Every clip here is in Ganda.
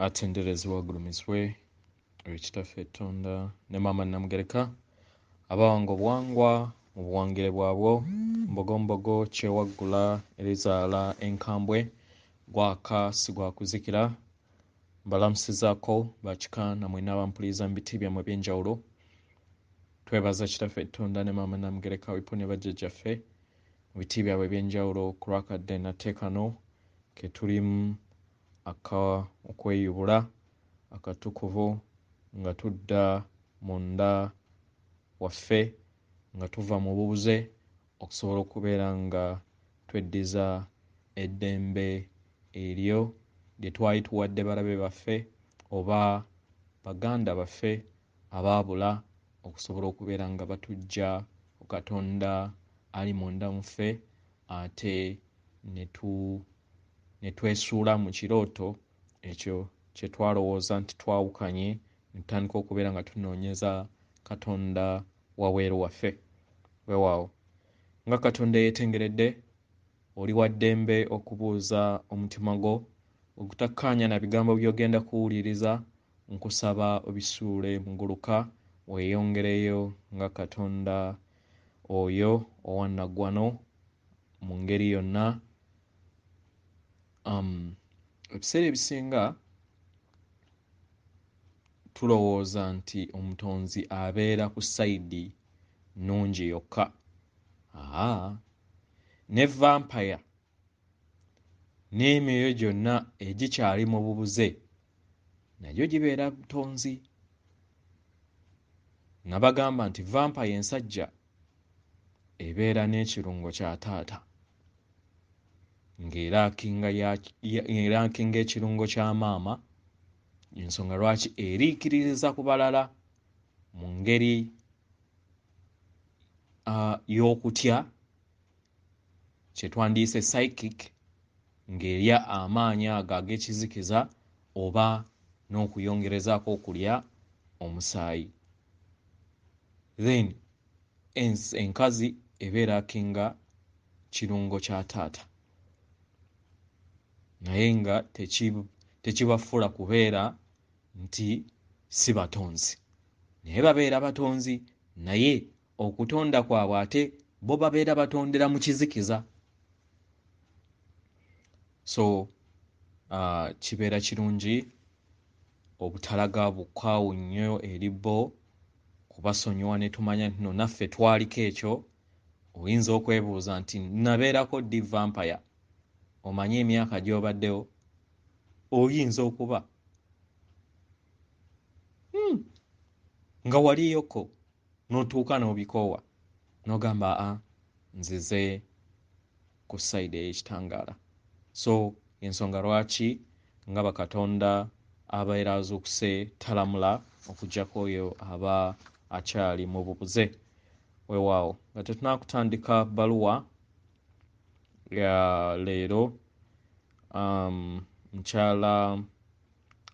Atenderezebwa agulumizibwe oyo Kitaffe Ttonda ne Maama Nnamugereka, abawanga obuwangwa mu buwangire bwabwo, Mbogombogo kyewaggula erizaala enkambwe, gwaka si gwa kuzikira. Mbalamusizaako bakika namwe n'abampuliriza mu biti byammwe eby'enjawulo. Twebaza Kitaffe Ttonda ne Maama Nnamugereka wipo ne bajjajjaffe mu biti byabwe eby'enjawulo ku lwakadde nate kano ke tulimu aka okweyubula akatukuvu nga tudda munda waffe nga tuva mu bubuze okusobola okubeera nga tweddiza eddembe eryo lye twali tuwadde balabe baffe oba baganda baffe abaabula okusobola okubeera nga batujja ku Katonda ali munda mu ffe, ate ne twesuula mu kirooto ekyo kye twalowooza nti twawukanye, ne tutandika okubeera nga tunoonyeza Katonda wabweru waffe. Weewaawo nga Katonda eyeetengeredde, oli wa ddembe okubuuza omutima gwo ogutakkaanya na bigambo by'ogenda kuwuliriza. Nkusaba obisuule muguluka, weeyongereyo nga Katonda oyo owannaggwano mu ngeri yonna. Ebiseera ebisinga tulowooza nti omutonzi abeera ku sayidi nnungi yokka. Aa, ne vampire n'emyoyo gyonna egikyali mu bubuze nagyo gibeera butonzi. Nabagamba nti vampire ensajja ebeera n'ekirungo kya taata, ng'erakinga ekirungo kya maama, ensonga lwaki eriikiririza ku balala mu ngeri y'okutya kye twandiyise psychic, ng'erya amaanyi ago ag'ekizikiza oba n'okuyongerezaako okulya omusaayi. Then enkazi ebeera akinga kirungo kya taata, naye nga tekibafuula kubeera nti si batonzi, naye babeera batonzi, naye okutonda kwabwe ate bo babeera batondera mu kizikiza. So kibeera kirungi obutalaga bukaawu nnyo eri bo, kubasonyiwa ne tumanya nti no naffe twaliko ekyo. Oyinza okwebuuza nti nabeerako ddi vampire? Omanye emyaka gy'obaddewo, oyinza okuba nga waliyoko n'otuuka n'obikoowa n'ogamba a nzize ku sayidi ey'ekitangaala. So ensonga lwaki nga bakatonda abeera azuukuse talamula okuggyako oyo aba akyali mu bubuze. Weewaawo nga tetunaakutandika bbaluwa ya leero, mukyala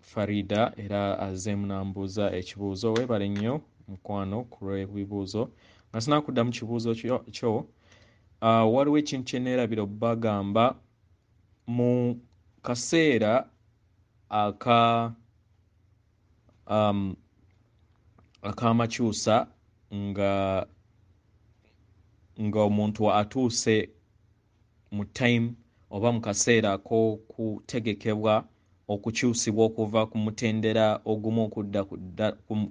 Farida era azzeemu n'ambuuza ekibuuzo. Weebale nnyo mukwano ku lw'ebibuuzo. Nga sinakuddamu kibuuzo kyo, waliwo ekintu kye neerabira obbagamba. Mu kaseera ak'amakyusa nga omuntu atuuse mu time oba mu kaseera ak'okutegekebwa okukyusibwa okuva ku mutendera ogumu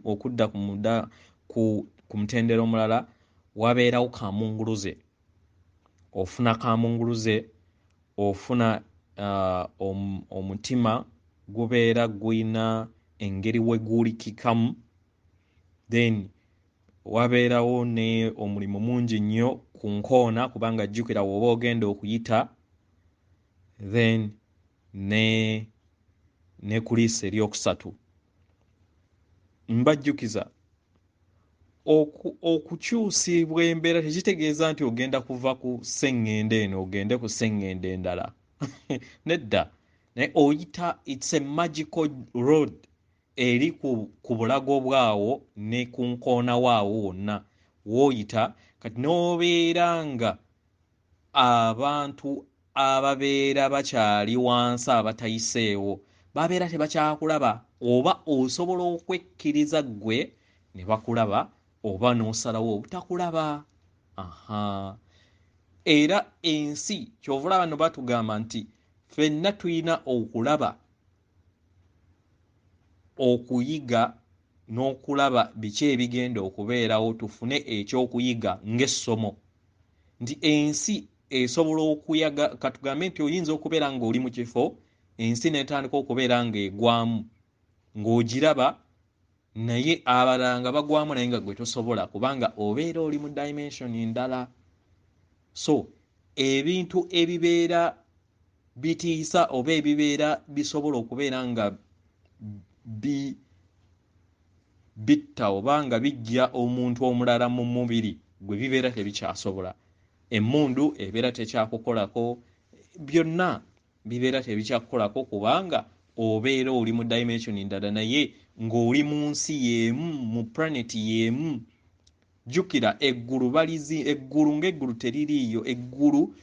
okudda ku mutendera omulala, wabeerawo kamunguluze. Ofuna kamunguluze, ofuna omutima gubeera gulina engeri we guwulikikamu, then wabeerawo ne omulimu mungi nnyo ku nkoona, kubanga jjukira bw'oba ogenda okuyita, then ne ku liiso eryokusatu. Mbajjukiza okukyusibwa embeera tekitegeeza nti ogenda kuva ku sseŋŋendo eno ogende ku sseŋŋendo endala. Nedda, naye oyita, it's a magical road eri ku bulago bwawo ne ku nkoona waawo wonna w'oyita. Kati n'obeera nga abantu ababeera bakyali wansi abatayiseewo Babeera tebakyakulaba, oba osobola okwekkiriza ggwe ne bakulaba, oba n'osalawo obutakulaba. Aha. Era ensi kyova olaba no batugamba nti ffenna tulina okulaba, okuyiga n'okulaba biki ebigenda okubeerawo, tufune ekyokuyiga ng'essomo. Nti ensi esobola okuyaga, katugambe nti oyinza okubeera ng'oli mu kifo, ensi n'etandika okubeera ng'egwamu, ng'ogiraba, naye abalala nga bagwamu naye nga gwe tosobola, kubanga obeera oli mu dimension endala. So ebintu ebibeera bitiisa oba ebibeera bisobola okubeera nga bitta oba nga bijja omuntu omulala mu mubiri gwe bibeera tebikyasobola. Emmundu ebeera tekyakukolako, byonna bibeera tebikyakukolako kubanga obeera oli mu dimension ndala, naye ng'oli mu nsi y'emu, mu planet y'emu. Jjukira eggulu balizi, eggulu ng'eggulu teririiyo, eggulu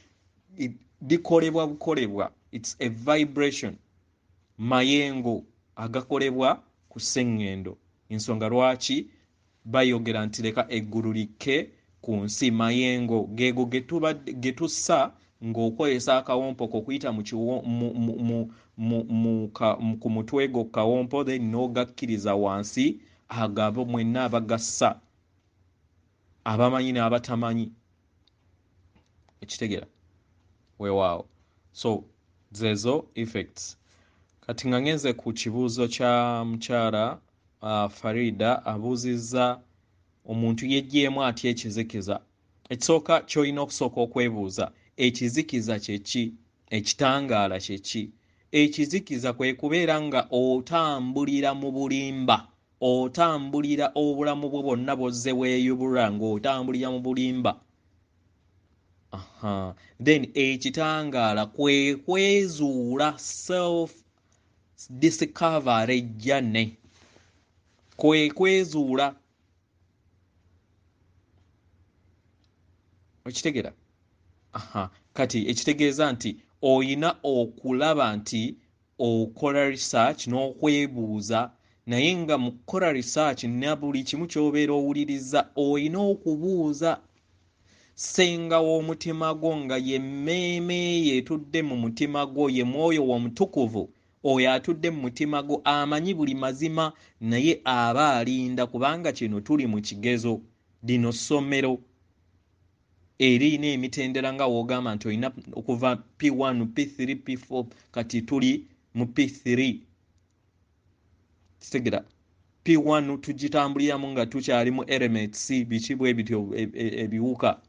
likolebwa bukolebwa, it's a vibration, mayengo agakolebwa ku sseŋŋendo. Ensonga lwaki bayogera nti leka eggulu likke ku nsi, mayengo geego ge tussa ng'okozesa akawompo ko okuyita ku mutwe gwo kawompo, then n'ogakkiriza wansi, agabo mwenna abagassa, abamanyi n'abatamanyi. Ekitegera weewaawo. So zezo effects. Kati nga ngenze ku kibuuzo kya mukyala Farida, abuuzizza omuntu yeggyemu atya ekizikiza. Ekisooka ky'olina okusooka okwebuuza, ekizikiza kye ki? Ekitangaala kye ki? Ekizikiza kwe kubeera nga otambulira mu bulimba, otambulira obulamu bwo bwonna bw'ozze weeyubula ng'otambulira mu bulimba. Aha. Then ekitangaala kwe kwezuula, self discovery journey, kwe kwezuula. Okitegera? Aha. Kati ekitegeeza nti oyina okulaba nti okola research n'okwebuuza, naye nga mu kukola research na buli kimu ky'obeera owuliriza oyina okubuuza ssenga w'omutima gwo, nga ye mmeeme ye etudde mu mutima gwo, ye mwoyo w'omutukuvu oyo atudde mu mutima gwo, amanyi buli mazima, naye aba alinda, kubanga kino tuli mu kigezo, lino ssomero eriyina emitendera nga w'ogamba nti olina okuva P1, P3, P4, kati tuli mu P3. Kitegera P1 tugitambuliramu nga tukyali mu elements, biki bwe bityo, ebiwuka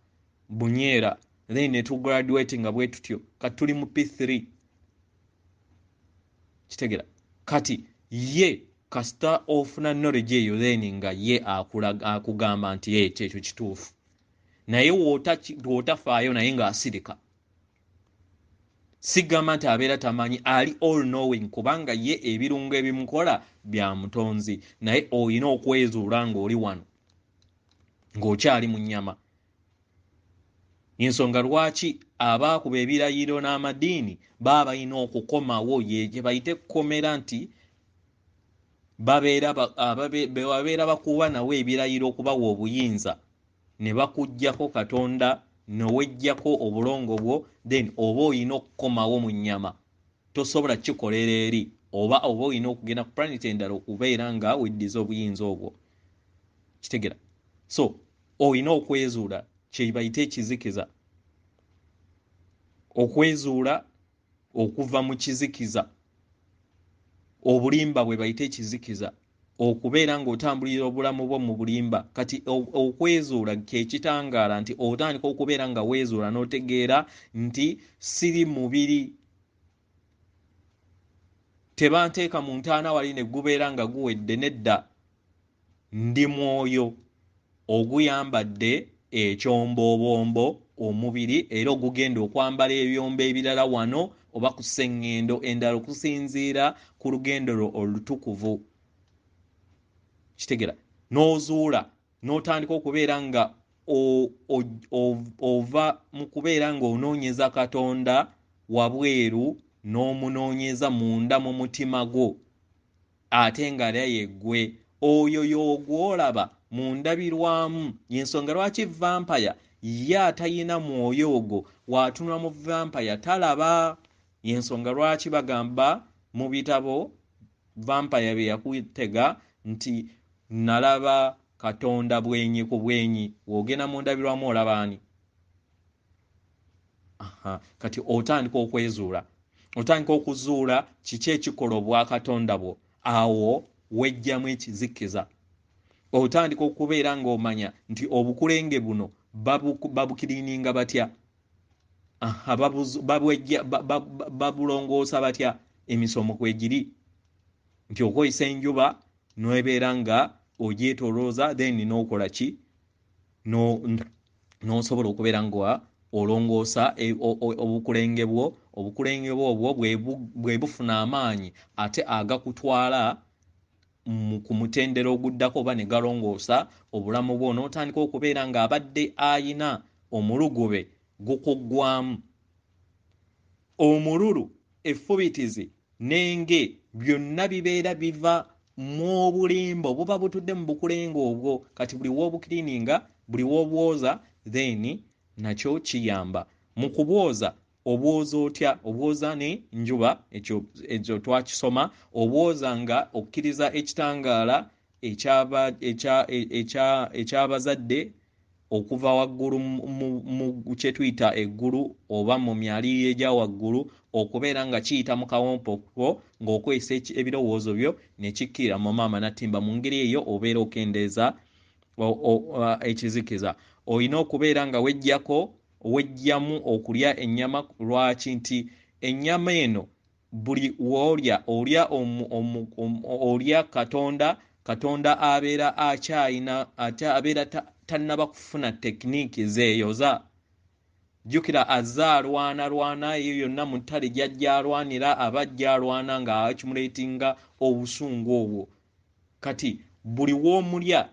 bunyeera, then ne tugraduate nga bwe tutyo, kati tuli mu P3. Kitegera kati ye kasita ofuna knowledge eyo, then nga ye akugamba nti ekyo ekyo kituufu, naye w'otafaayo naye ng'asirika. Sigamba nti abeera tamanyi, ali all knowing, kubanga ye ebirungo ebimukola bya mutonzi, naye olina okwezuula ng'oli wano ng'okyali mu nnyama. Ensonga lwaki abaakuba ebirayiro n'amadiini baba balina okukomawo, ye gye bayita ekkomera, nti babeera bakuba nawe ebirayiro okubawa obuyinza, ne bakuggyako Katonda, ne weggyako obulongo bwo, then oba olina okukomawo mu nnyama, tosobola kikolera eri, oba olina okugenda ku planet endala okubeera nga weddiza obuyinza obwo. Kitegera? So olina okwezuula, kye bayita ekizikiza, okwezuula okuva mu kizikiza, obulimba bwe bayita ekizikiza, okubeera ng'otambulira obulamu bwo mu bulimba. Kati okwezuula kye kitangaala, nti otandika okubeera nga weezuula n'otegeera nti siri mubiri, tebanteeka mu ntaana wali ne gubeera nga guwedde, nedda, ndi mwoyo oguyambadde ekyomboobombo omubiri, era ogugenda okwambala ebyombo ebirala wano oba ku sseŋŋendo endala okusinziira ku lugendo lwo olutukuvu. Kitegera? N'ozuula n'otandika okubeera nga ova mu kubeera ng'onoonyeza Katonda wabweru, n'omunoonyeza munda mu mutima gwo, ate nga era yeggwe oyo y'ogwolaba mu ndabirwamu. Y'ensonga lwaki vampire ye atayina mwoyo ogwo w'atunula mu vampire talaba. Y'ensonga lwaki bagamba mu bitabo vampire bye yakutega nti nalaba Katonda bwenyi ku bwenyi. W'ogenda mu ndabirwamu olaba ani? Kati otandika okwezuula, otandika okuzuula kiki ekikola obwakatonda bwo, awo wejjamu ekizikiza. Otandika okubeera ng'omanya nti obukulenge buno babukiriininga batya, babulongoosa batya, emisomo kwegiri nti okozesa enjuba n'ebeera nga ogyetoolooza, then n'okola ki, n'osobola okubeera nga olongoosa obukulenge bwo. Obukulenge bwo obwo bwe bufuna amaanyi ate agakutwala ku mutendera oguddako oba ne galongoosa obulamu bwo, n'otandika okubeera ng'abadde ayina omulugube gukuggwamu. Omululu, effubitizi n'enge byonna bibeera biva mu obulimba obuba butudde mu bukulenge obwo. Kati buli w'obukiriininga, buli w'obwoza, then nakyo kiyamba mu kubwoza. Obwoza otya? Obwoza ne njuba, ekyo twakisoma. Obwoza nga okkiriza ekitangaala eky'abazadde okuva waggulu mu kye tuyita eggulu oba mu myaliiro egya waggulu, okubeera nga kiyita mu kawompo ko ng'okozesa ebirowoozo byo ne kikkirira mu maama n'attimba. Mu ngeri eyo obeera okendeeza ekizikiza. Olina okubeera nga wejjamu okulya ennyama. Lwaki? Nti ennyama eno buli w'olya, olya Katonda. Katonda abeera akyayina, ate abeera tannaba kufuna tekiniki zeeyoza. Jjukira azze alwanalwana eyo yonna mu ttale gy'ajja alwanira, aba ajja alwana nga accumulatinga obusungu obwo. Kati buli w'omulya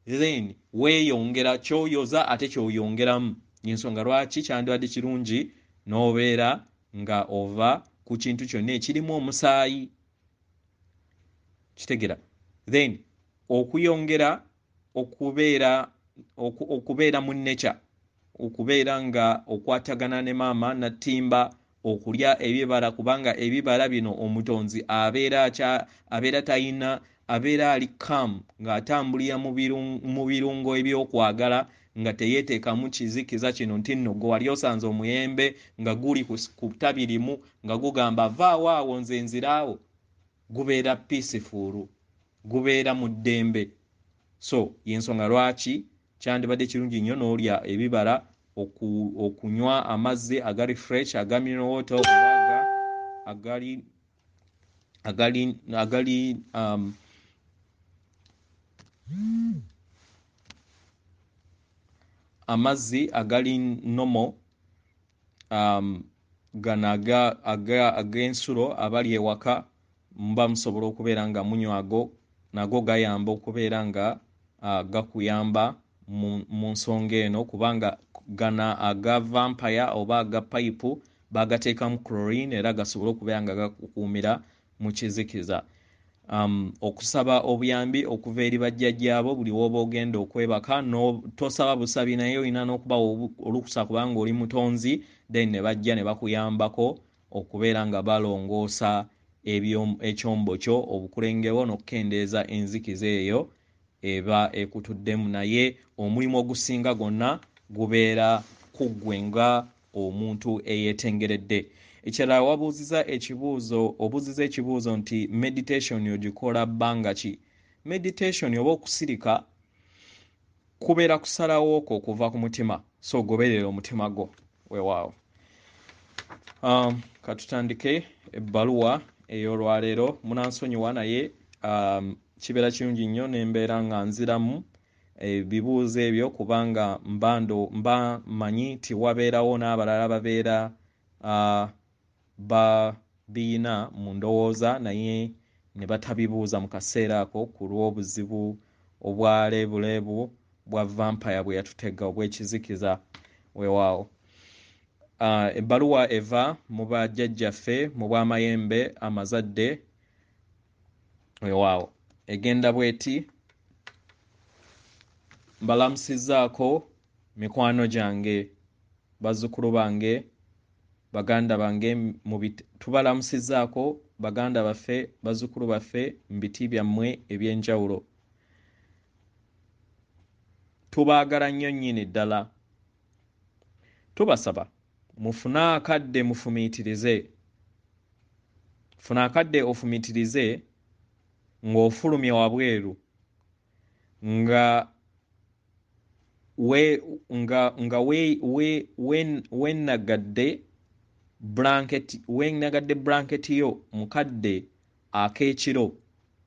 then weeyongera ky'oyoza ate ky'oyongeramu. Y'ensonga lwaki kyandibadde kirungi n'obeera nga ova ku kintu kyonna ekirimu omusaayi. Kitegeera? Then okuyongera okubeera mu nature, okubeera nga okwatagana ne maama n'attimba, okulya ebibala, kubanga ebibala bino omutonzi abeera tayina, abeera ali calm ng'atambulira mu birungo ebyokwagala, nga teyeeteekamu kizikiza kino nti nno gwe wali osanze omuyembe nga guli ku ttabi limu nga gugamba vaawo awo nze nziraawo. Gubeera peaceful, gubeera mu ddembe. So y'ensonga lwaki kyandibadde kirungi nnyo n'olya ebibala, okunywa amazzi agali fresh, aga mineral water oba agali amazzi agali normal, gano ag'ensulo. Abali ewaka muba musobola okubeera nga munywa ago, nago gayamba okubeera nga gakuyamba mu nsonga eno, kubanga gana aga vampire oba aga pipe bagateekamu chlorine era gasobole okubeera nga gakukuumira mu kizikiza. Okusaba obuyambi okuva eri bajjajjaabo buli w'oba ogenda okwebaka, tosaba busabi naye olina n'okubawa olukusa kubanga oli mutonzi, then ne bajja ne bakuyambako okubeera nga balongoosa ekyombo kyo, obukulengewo, n'okukendeeza enzikiza eyo eba ekutuddemu. Naye omulimu ogusinga gwonna gubeera ku ggwe nga omuntu eyeetengeredde. Ekirala wabuuziza ekibuuzo, obuuziza ekibuuzo nti meditation ogikola bbanga ki? Meditation oba okusirika kubeera kusalawo okwo okuva ku mutima, so goberera omutima gwo. Weewaawo. Katutandike ebbaluwa ey'olwaleero. Munansonyiwa naye kibeera kirungi nnyo ne mbeera nga nziramu ebibuuzo ebyo, kubanga mba mmanyi nti wabeerawo n'abalala babeera babiyina mu ndowooza naye ne batabibuuza mu kaseera ako ku lw'obuzibu obwa leebuleebu bwa vampire bwe yatutega obw'ekizikiza. Weewaawo. Ebbaluwa eva mu bajjajjaffe mu bw'amayembe amazadde, weewaawo egenda bw'eti: mbalamusizzaako mikwano gyange, bazzukulu bange, baganda bange, tubalamusizzaako baganda baffe, bazzukulu baffe mu biti byammwe eby'enjawulo. Tubaagala nnyo nnyini ddala. Tubasaba mufune akadde mufumiitirize. Funa akadde ofumiitirize ng'ofulumye wabweru, nga wennagadde blanketi yo mu kadde ak'ekiro,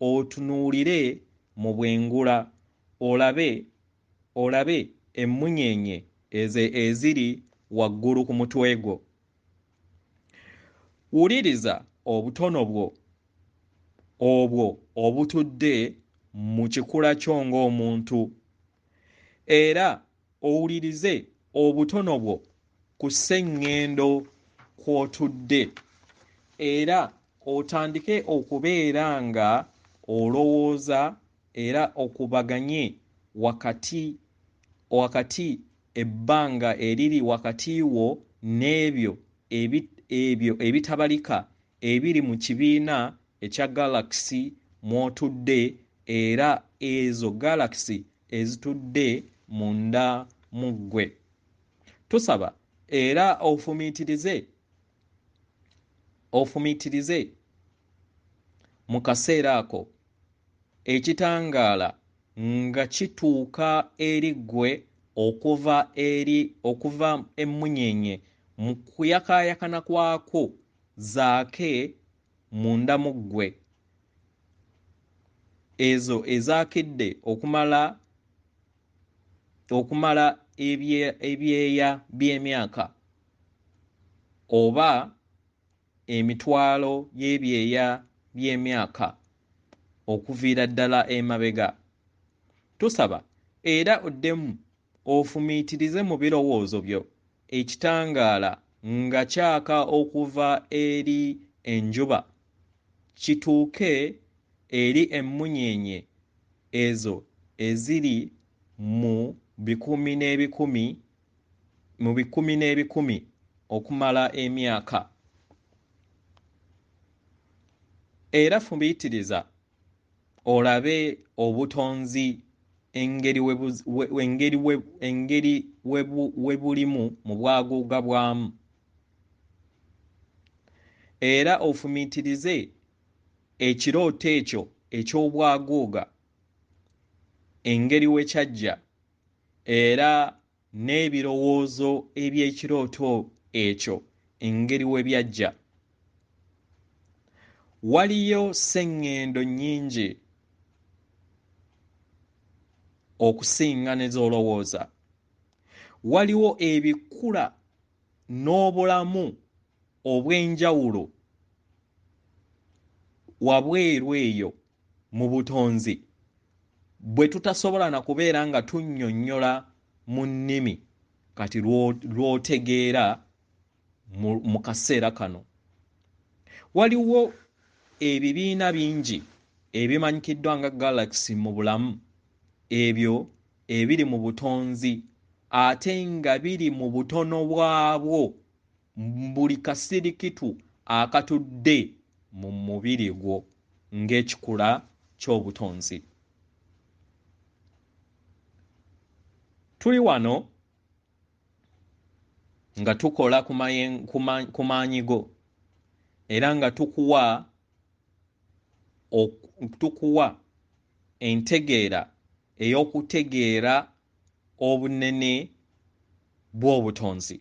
otunuulire mu bwengula, olabe emmunyeenye ezo eziri waggulu ku mutwe gwo. Wuliriza obutono bwo obwo obutudde mu kikula kyo ng'omuntu, era owulirize obutono bwo ku sseŋŋendo kw'otudde, era otandike okubeera nga olowooza era okubaganye wakati ebbanga eriri wakati wo n'ebyo ebyo ebitabalika ebiri mu kibiina ekya galaxy mw'otudde, era ezo galaxy ezitudde munda mu ggwe. Tusaba era ofumiitirize mu kaseera ako ekitangaala nga kituuka eri ggwe okuva emmunyeenye mu kuyakaayakana kwakwo zaake munda mu ggwe, ezo ezaakidde okumala ebyeya by'emyaka oba emitwalo y'ebyeya by'emyaka okuviira ddala emabega. Tusaba era oddemu ofumiitirize mu birowoozo byo ekitangaala nga kyaka okuva eri enjuba kituuke eri emmunyeenye ezo eziri mu bikumi n'ebikumi mu bikumi n'ebikumi okumala emyaka. Era fumiitiriza olabe obutonzi engeri we bulimu mu bwaguuga bwamu. Era ofumiitirize ekirooto ekyo eky'obwaguuga engeri we kyajja, era n'ebirowoozo eby'ekirooto ekyo engeri we byajja. Waliyo sseŋŋendo nnyingi okusinga ne z'olowooza. Waliwo ebikula n'obulamu obw'enjawulo wabweru eyo mu butonzi bwe tutasobola na kubeera nga tunnyonnyola mu nnimi kati lw'otegeera mu kaseera kano. Waliwo ebibiina bingi ebimanyikiddwa nga galaxy mu bulamu, ebyo ebiri mu butonzi ate nga biri mu butono bwabwo buli kasirikitu akatudde mu mubiri gwo ng'ekikula ky'obutonzi. Tuli wano nga tukola ku maanyi go, era nga tukuwa entegeera ey'okutegeera obunene bw'obutonzi.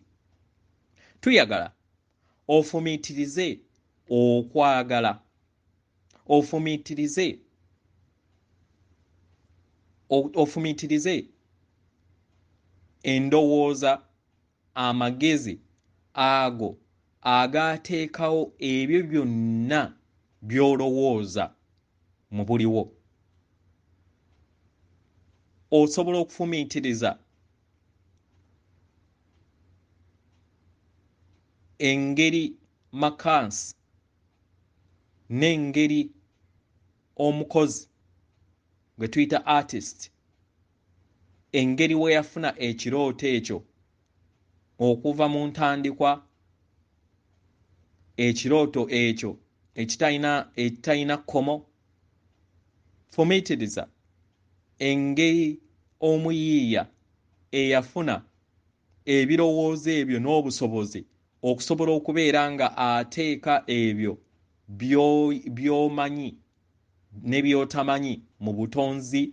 Tuyagala ofumiitirize okwagala, ofumiitirize endowooza, amagezi ago agaateekawo ebyo byonna by'olowooza mu buliwo. Osobola okufumiitiriza Engeri makansi n'engeri omukozi gwe tuyita artist, engeri we yafuna ekirooto ekyo okuva mu ntandikwa, ekirooto ekyo ekitalina kkomo. Fumiitiriza engeri omuyiiya eyafuna ebirowoozo ebyo n'obusobozi okusobola okubeera nga ateeka ebyo by'omanyi ne by'otamanyi mu butonzi,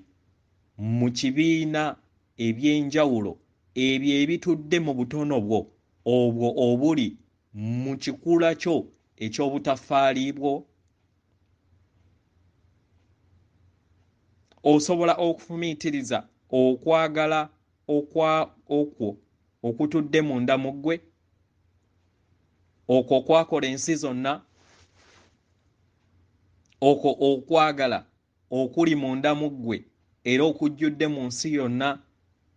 mu kibiina ebyenjawulo, ebyo ebitudde mu butono bwo obwo obuli mu kikula kyo eky'obutafaali bwo. Osobola okufumiitiriza okwagala okwo okutudde munda mu ggwe, okwo okwakola ensi zonna, okwo okwagala okuli munda mu ggwe era okujjudde mu nsi yonna,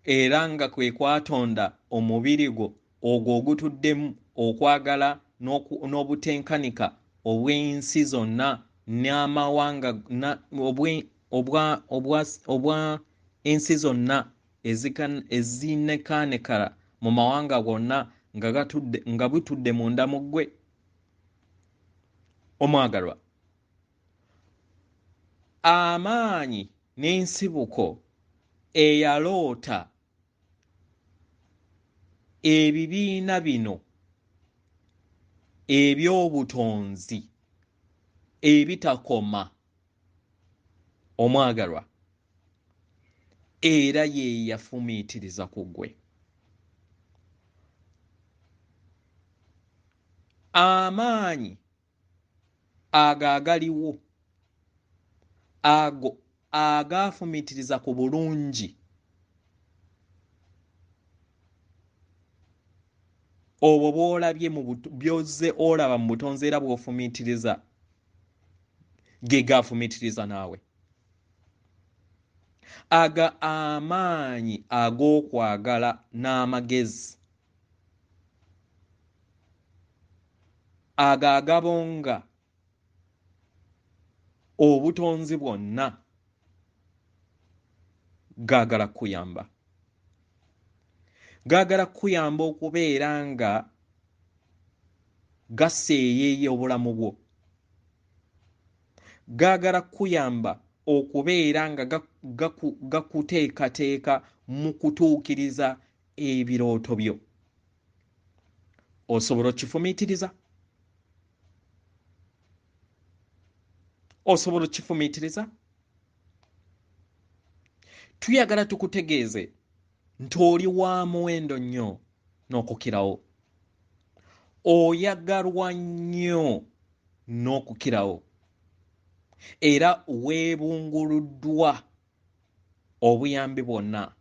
era nga kwe kwatonda omubiri gwo ogwo ogutuddemu okwagala n'obutenkanika obw'ensi zonna n'amawanga obwa ensi zonna ezinekaanekala mu mawanga gonna nga butudde munda mu ggwe. Omwagalwa, amaanyi n'ensibuko eyaloota ebibiina bino eby'obutonzi ebitakoma, omwagalwa, era ye yafumiitiriza ku ggwe. Amaanyi ago agaliwo, ago agaafumiitiriza ku bulungi obwo bw'olabye by'ozze olaba mu butonzi era bw'ofumiitiriza, ge gaafumiitiriza naawe. Aga amaanyi ag'okwagala n'amagezi, ago agabonga obutonzi bwonna, gaagala kukuyamba. Gaagala kukuyamba okubeera nga gaseeyeeya obulamu bwo. Gaagala kukuyamba okubeera nga gakuteekateeka mu kutuukiriza ebirooto byo. Osobola okkifumiitiriza? Osobola okkifumiitiriza? Tuyagala tukutegeeze nti oli wa muwendo nnyo n'okukirawo, oyagalwa nnyo n'okukirawo, era weebunguluddwa obuyambi bwonna.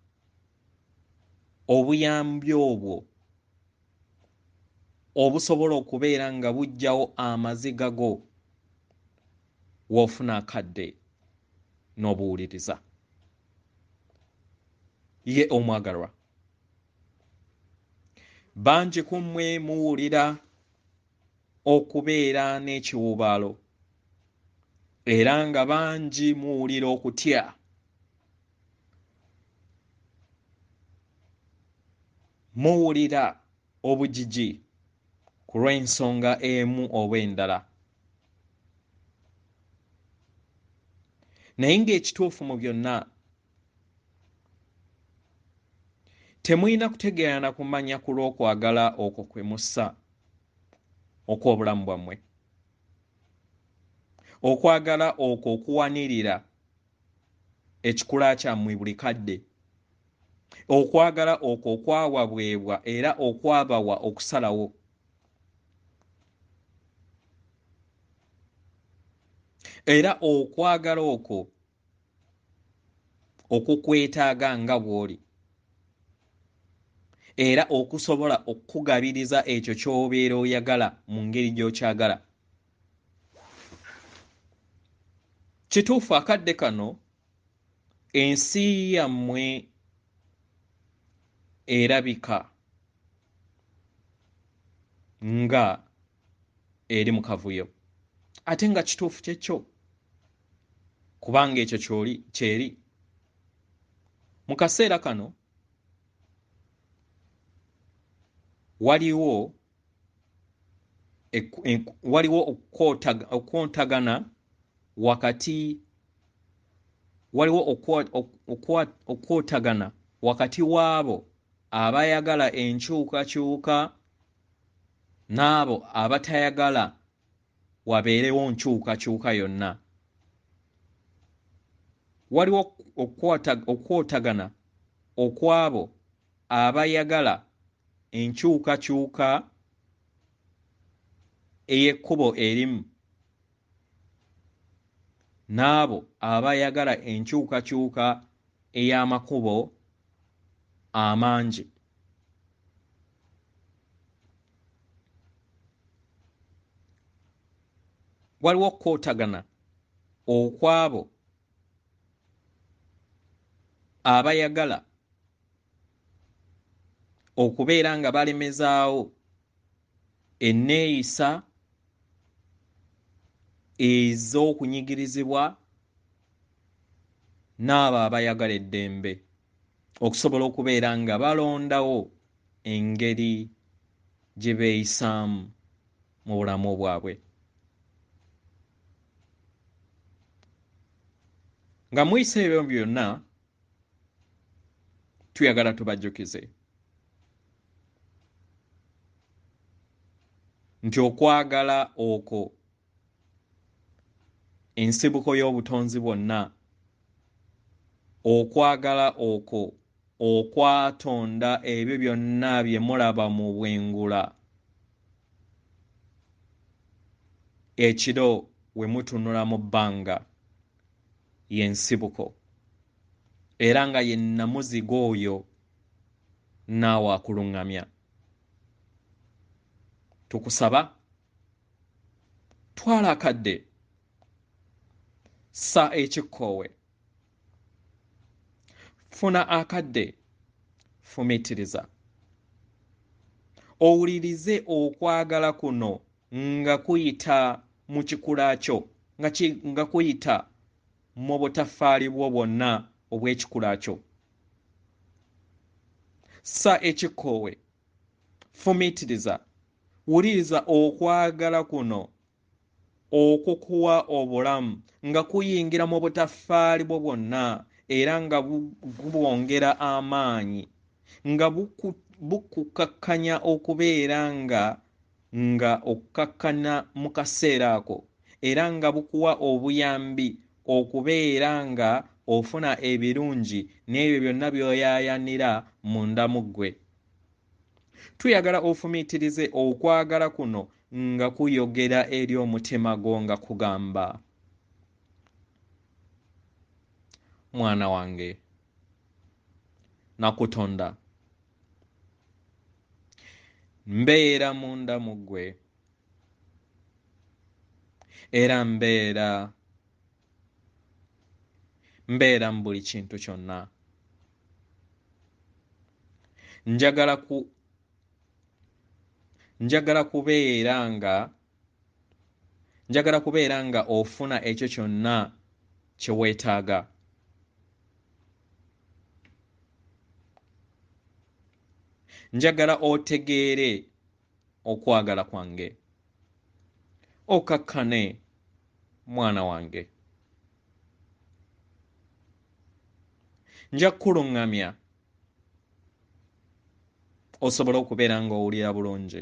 Obuyambi obwo obusobola okubeera nga buggyawo amaziga go w'ofuna akadde n'obuwuliriza. Ye omwagalwa, bangi ku mmwe muwulira okubeera n'ekiwuubaalo, era nga bangi muwulira okutya. Muwulira obugigi ku lw'ensonga emu oba endala. Naye ng'ekituufu mu byonna, temulina kutegeera na kumanya ku lw'okwagala okwo kwe mussa okw'obulamu bwammwe. Okwagala okwo okuwanirira ekikula kyammwe buli kadde. Okwagala okwo okwawabwebwa era okwabawa okusalawo. Era okwagala okwo okukwetaaga nga bw'oli, era okusobola okukugabiriza ekyo ky'obeera oyagala mu ngeri gy'okyagala. Kituufu akadde kano ensi yammwe erabika nga eri mu kavuyo, ate nga kituufu kyekyo, kubanga ekyo kyoli kyeri. Mu kaseera kano waliwo okwontagana wakati, waliwo okwotagana wakati waabo abayagala enkyukakyuka n'abo abatayagala wabeerewo nkyukakyuka yonna. Waliwo okwotagana okwabo abayagala enkyukakyuka ey'ekkubo erimu n'abo abayagala enkyukakyuka ey'amakubo amangi. Waliwo okukwotagana okwabo abayagala okubeera nga balemezaawo enneeyisa ez'okunyigirizibwa n'abo abayagala eddembe okusobola okubeera nga balondawo engeri gye beeyisaamu mu bulamu bwabwe. Nga muyise ebyo byonna, tuyagala tubajjukize nti okwagala okwo ensibuko y'obutonzi bwonna, okwagala okwo okwatonda ebyo byonna bye mulaba mu bwengula ekiro we mutunula mu bbanga, y'ensibuko, era nga ye nnamuziga oyo naawe akuluŋŋamya. Tukusaba twala akadde, ssa ekikkoowe, funa akadde, fumiitiriza, owulirize okwagala kuno nga kuyita mu kikula kyo, nga kuyita mu butaffaali bwo bwonna obw'ekikula kyo. Ssa ekikkoowe, fumiitiriza, wuliriza okwagala kuno okukuwa obulamu nga kuyingira mu butaffaali bwo bwonna, era nga bubwongera amaanyi, nga bukukakkanya okubeera nga okkakkana mu kaseera ako, era nga bukuwa obuyambi okubeera nga ofuna ebirungi n'ebyo byonna by'oyaayaanira munda mu ggwe. Tuyagala ofumiitirize okwagala kuno nga kuyogera eri omutima gwo nga kugamba, mwana wange, nakutonda, mbeera munda mu ggwe, era mbeera mu buli kintu kyonna. Njagala kubeera nga ofuna ekyo kyonna kye weetaaga. Njagala otegeere okwagala kwange, okakkane mwana wange. Nja kukuluŋŋamya osobola okubeera ng'owulira bulungi.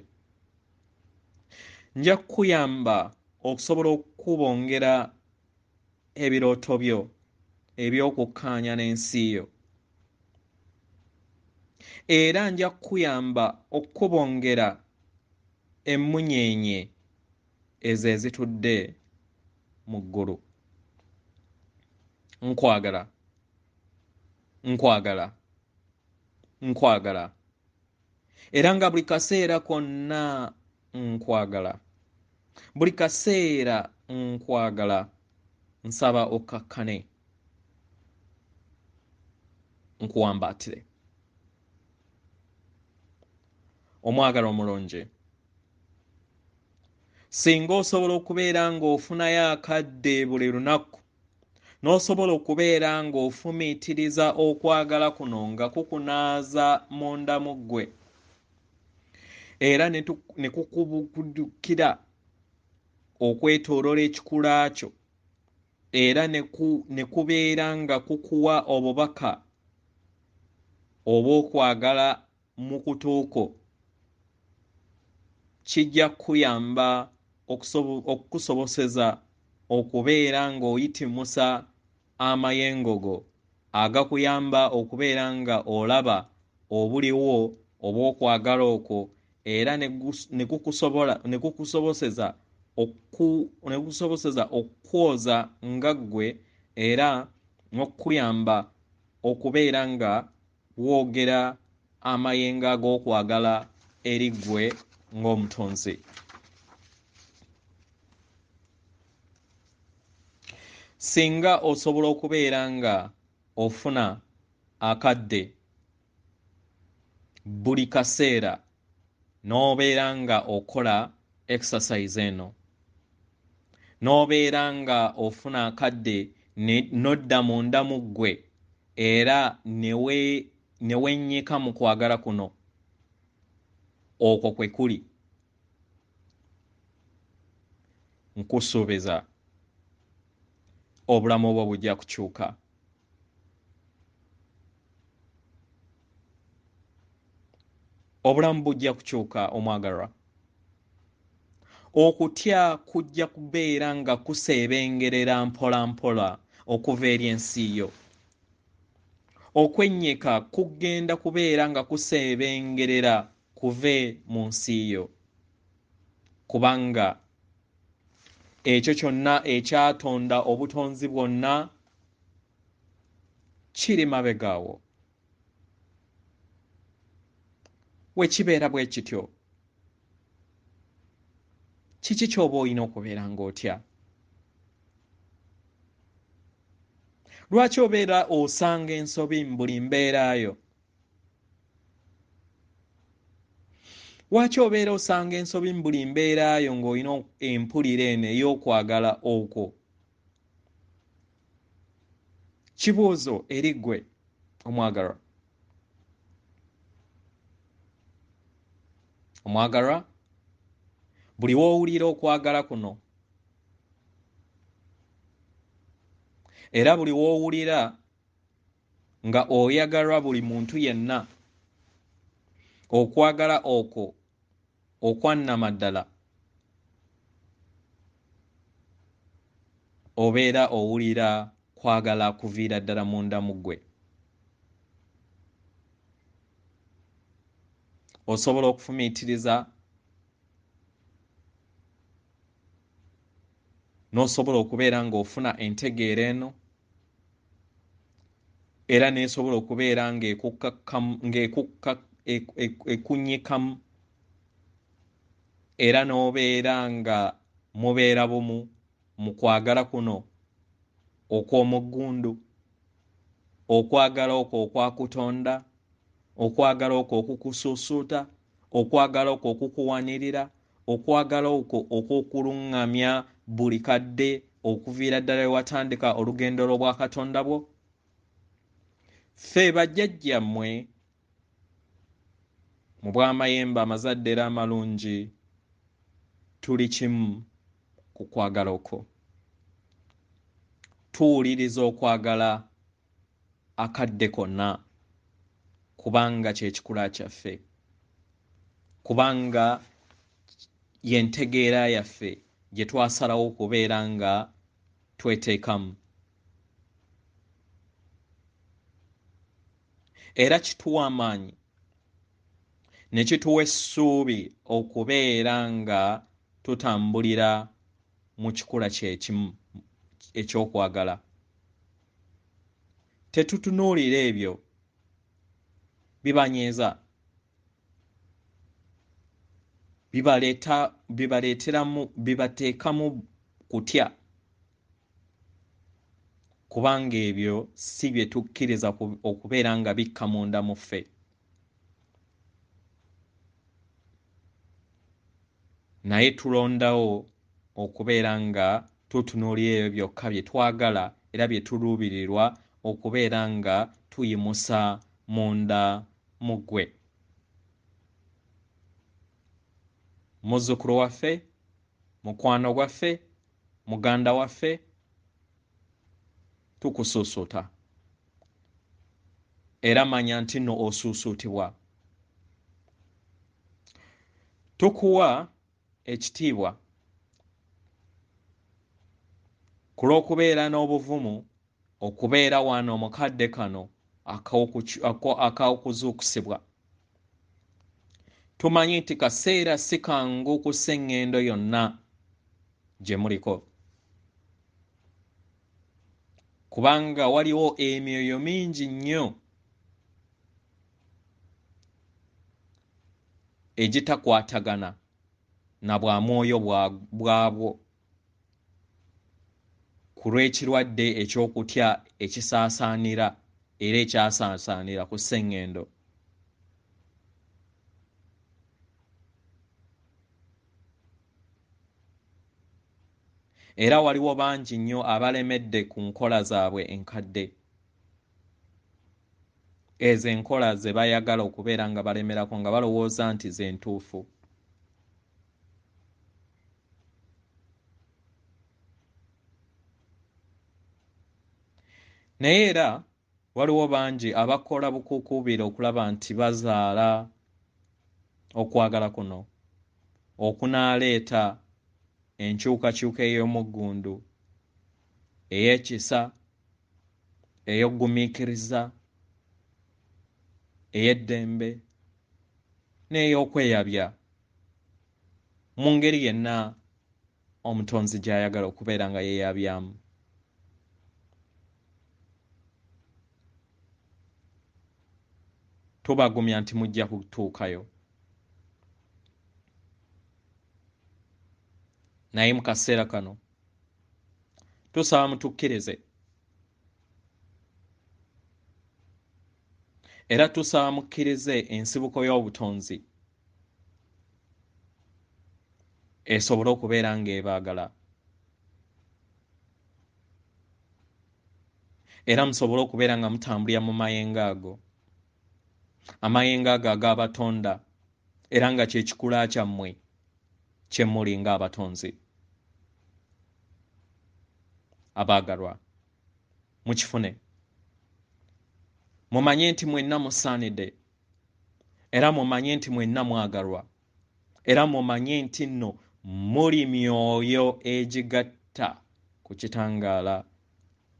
Nja kukuyamba okusobola okubongera ebirooto byo eby'okukkaanya n'ensi yo. Era nja kukuyamba okubongera emmunyeenye ezo ezitudde mu ggulu. Nkwagala, nkwagala, nkwagala, era nga buli kaseera konna nkwagala, buli kaseera nkwagala. Nsaba okkakkane, nkuwambaatire. Omwagala omulungi, Singa osobola okubeera ng'ofunayo akadde buli lunaku, n'osobola okubeera ng'ofumiitiriza okwagala kuno nga kukunaaza munda mu ggwe, era ne kukubukudukira okwetooloola ekikula kyo, era ne kubeera nga kukuwa obubaka obw'okwagala mu kutuuko, kijja kukuyamba okukusoboseza okubeera ng'oyitimusa amayengo go agakuyamba okubeera nga olaba obuliwo obw'okwagala okwo, era ne kukusoboseza okwoza nga ggwe, era n'okukuyamba okubeera nga woogera amayengo ag'okwagala eri ggwe ng'omutonzi. Singa osobola okubeera nga ofuna akadde buli kaseera n'obeera nga okola exercise eno, n'obeera nga ofuna akadde n'odda munda mu ggwe, era ne wennyika mu kwagala kuno, okwo kwe kuli, nkusuubiza obulamu bwo bujja kukyuka. Obulamu bujja kukyuka omwagalwa. Okutya kujja kubeera nga kuseebengerera mpola mpola okuva eri ensi yo. Okwennyika kugenda kubeera nga kuseebengerera kuve mu nsi yo, kubanga ekyo kyonna ekyatonda obutonzi bwonna kiri mabegaawo. We kibeera bwe kityo, kiki ky'oba olina okubeera ng'otya? Lwaki obeera osanga ensobi mu buli mbeerayo? Lwaki obeera osanga ensobi mu buli mbeerayo ng'olina empulira eno ey'okwagala okwo? Kibuuzo eri ggwe omwagalwa. Omwagalwa, buli w'owulira okwagala kuno, era buli w'owulira nga oyagalwa buli muntu yenna, okwagala okwo okwannamaddala, obeera owulira kwagala kuviira ddala munda mu ggwe. Osobola okufumiitiriza n'osobola okubeera ng'ofuna entegeera eno, era n'esobola okubeera ng'ekunyikamu, era n'obeera nga mubeera bumu mu kwagala kuno okw'omuggundu, okwagala okwo okwakutonda, okwagala okwo okukusuusuuta, okwagala okwo okukuwanirira, okwagala okwo okw'okuluŋŋamya buli kadde okuviira ddala we watandika olugendo lw'obwakatonda bwo. Ffe bajjajjammwe mu bw'amayembe amazadde era amalungi tuli kimu ku kwagala okwo. Tuwuliriza okwagala akadde konna, kubanga kye kikula kyaffe, kubanga y'entegeera yaffe gye twasalawo okubeera nga tweteekamu. Era kituwa amaanyi ne kituwa essuubi okubeera nga tutambulira mu kikula kyekimu eky'okwagala. Tetutunuulira ebyo bibanyeeza, bibateekamu kutya, kubanga ebyo si bye tukkiriza okubeera nga bikka munda mu ffe. Naye tulondawo okubeera nga tutunuulira ebyo byokka bye twagala era bye tuluubirirwa okubeera nga tuyimusa munda mu ggwe. Muzzukulu waffe, mukwano gwaffe, muganda waffe, tukusuusuuta. Era manya nti nno osuusuutibwa. Tukuwa ekitiibwa ku lw'okubeera n'obuvumu okubeera wano mu kadde kano ak'okuzuukusibwa. Tumanyi nti kaseera si kangu ku sseŋŋendo yonna gye muliko, kubanga waliwo emyoyo mingi nnyo egitakwatagana na bwa mwoyo bwabwo ku lw'ekirwadde eky'okutya ekisaasaanira era ekyasaasaanira ku sseŋŋendo. Era waliwo bangi nnyo abalemedde ku nkola zaabwe enkadde. Ezo enkola ze bayagala okubeera nga balemerako nga balowooza nti ze ntuufu. Naye era waliwo bangi abakola bukuukuubira okulaba nti bazaala okwagala kuno okunaaleeta enkyukakyuka ey'omuggundu, ey'ekisa, ey'okugumiikiriza, ey'eddembe n'ey'okweyabya mu ngeri yenna omutonzi gy'ayagala okubeera nga yeeyabyamu. Tubagumya nti mujja kutuukayo. Naye mu kaseera kano tusaba mutukkirize, era tusaba mukkirize ensibuko y'obutonzi esobole okubeera ng'ebaagala, era musobole okubeera nga mutambulira mu mayengo ago, amayengo ago ag'abatonda, era nga kye kikula kyammwe kye muli ng'abatonzi. Abaagalwa, mukifune, mumanye nti mwenna musaanidde, era mumanye nti mwenna mwagalwa, era mumanye nti nno muli myoyo egigatta ku kitangaala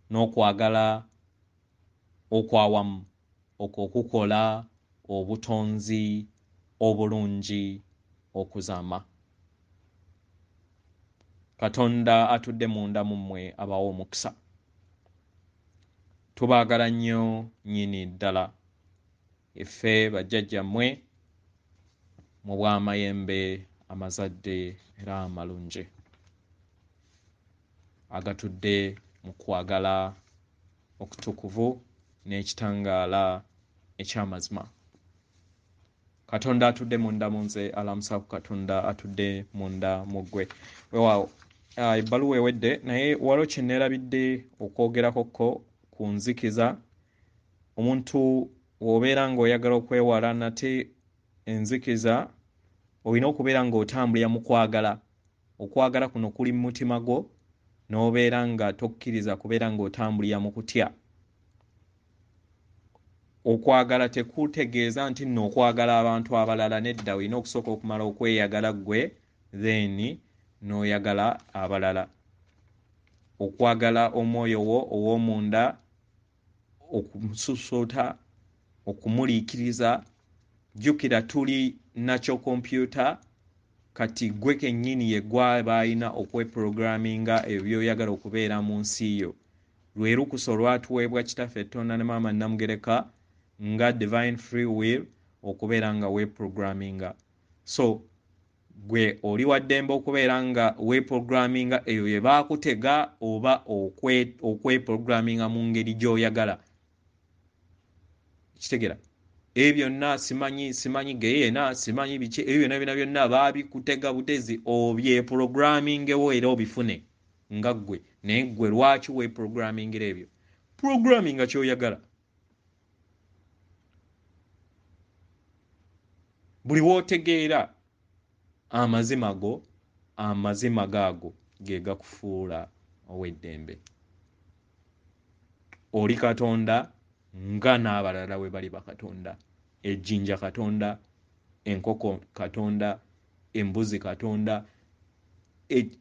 n'okwagala okwawamu okwo okukola obutonzi obulungi okuzaama. Katonda atudde munda mu mmwe abawa omukisa. Tubaagala nnyo nnyini ddala, effe bajjajjammwe mu bw'amayembe amazadde era amalungi agatudde mu kwagala okutukuvu n'ekitangaala eky'amazima. Katonda atudde munda mu nze alamusa ku Katonda atudde munda mu ggwe. Weewaawo, ebbaluwa ewedde, naye waliwo kye neerabidde okwogerako ko ku nzikiza. Omuntu bw'obeera ng'oyagala okwewala nate enzikiza, olina okubeera ng'otambulira mu kwagala. Okwagala kuno kuli mu mutima gwo, n'obeera nga tokkiriza kubeera ng'otambulira mu kutya. Okwagala tekutegeeza nti nno okwagala abantu abalala, nedda. Olina okusooka okumala okweyagala ggwe, then n'oyagala abalala. Okwagala omwoyo wo ow'omunda, okumususuuta, okumuliikiriza. Jjukira tuli nakyo kompyuta, kati ggwe kennyini ye ggwe b'alina okweprogramminga ebyo by'oyagala okubeera mu nsi yo. Lwe lukusa olwatuweebwa Kitaffe Tonda ne Maama Namugereka nga divine free will okubeera nga weeprogramminga. So gwe oli wa ddembe okubeera nga weeprogramminga eyo bye baakutega oba okweprogramminga mu ngeri gy'oyagala. Kitegeera? Ebyo byonna simanyi geyeena, simanyi biki, ebyo byonna byonna byonna baabikutega butezi, obyeprogrammingewo era obifune nga ggwe. Naye ggwe lwaki weeprogrammingira ebyo? Programminga ky'oyagala. Buli w'otegeera amazima go, amazima gaago ge gakufuula ow'eddembe. Oli Katonda nga n'abalala we bali bakatonda. Ejjinja Katonda, enkoko Katonda, embuzi Katonda,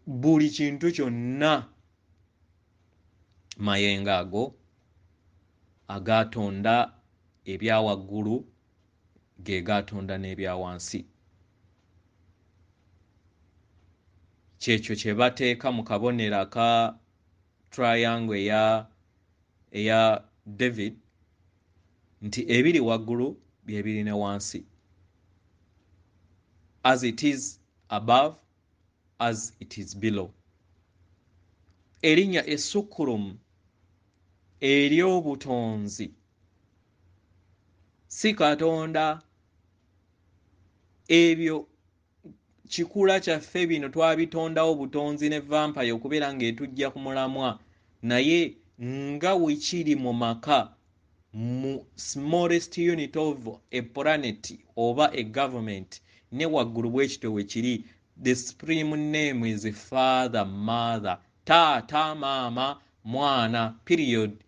buli kintu kyonna mayengo ago agatonda ebya waggulu ge gatonda n'ebya wansi. Kyekyo kye bateeka mu kabonero aka triangle eya David nti ebiri waggulu bye biri ne wansi. As it is above, as it is below. Erinnya essukkulumu ery'obutonzi si Katonda. Ebyo kikula kyaffe bino twabitondawo butonzi ne vampire okubeera ng'etujja ku mulamwa, naye nga wekiri mu maka, mu smallest unit of a planet oba a government, ne waggulu bwe kityo we kiri. The supreme name is father, mother, taata, maama, mwana, period.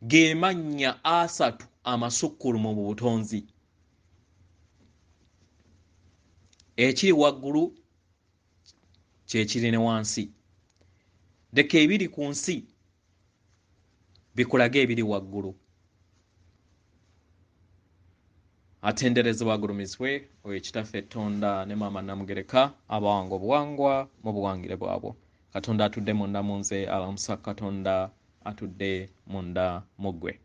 Ge mannya asatu amasukkulumu mu butonzi. Ekiri waggulu kye kiri ne wansi. Leka ebiri ku nsi bikulage ebiri waggulu. Atenderezebwa agulumizibwe oyo Kitaffe Tonda ne Maama Namugereka, abawanga obuwangwa mu buwangire bwabwo. Katonda atudde munda mu nze alamusa Katonda atudde munda mu ggwe.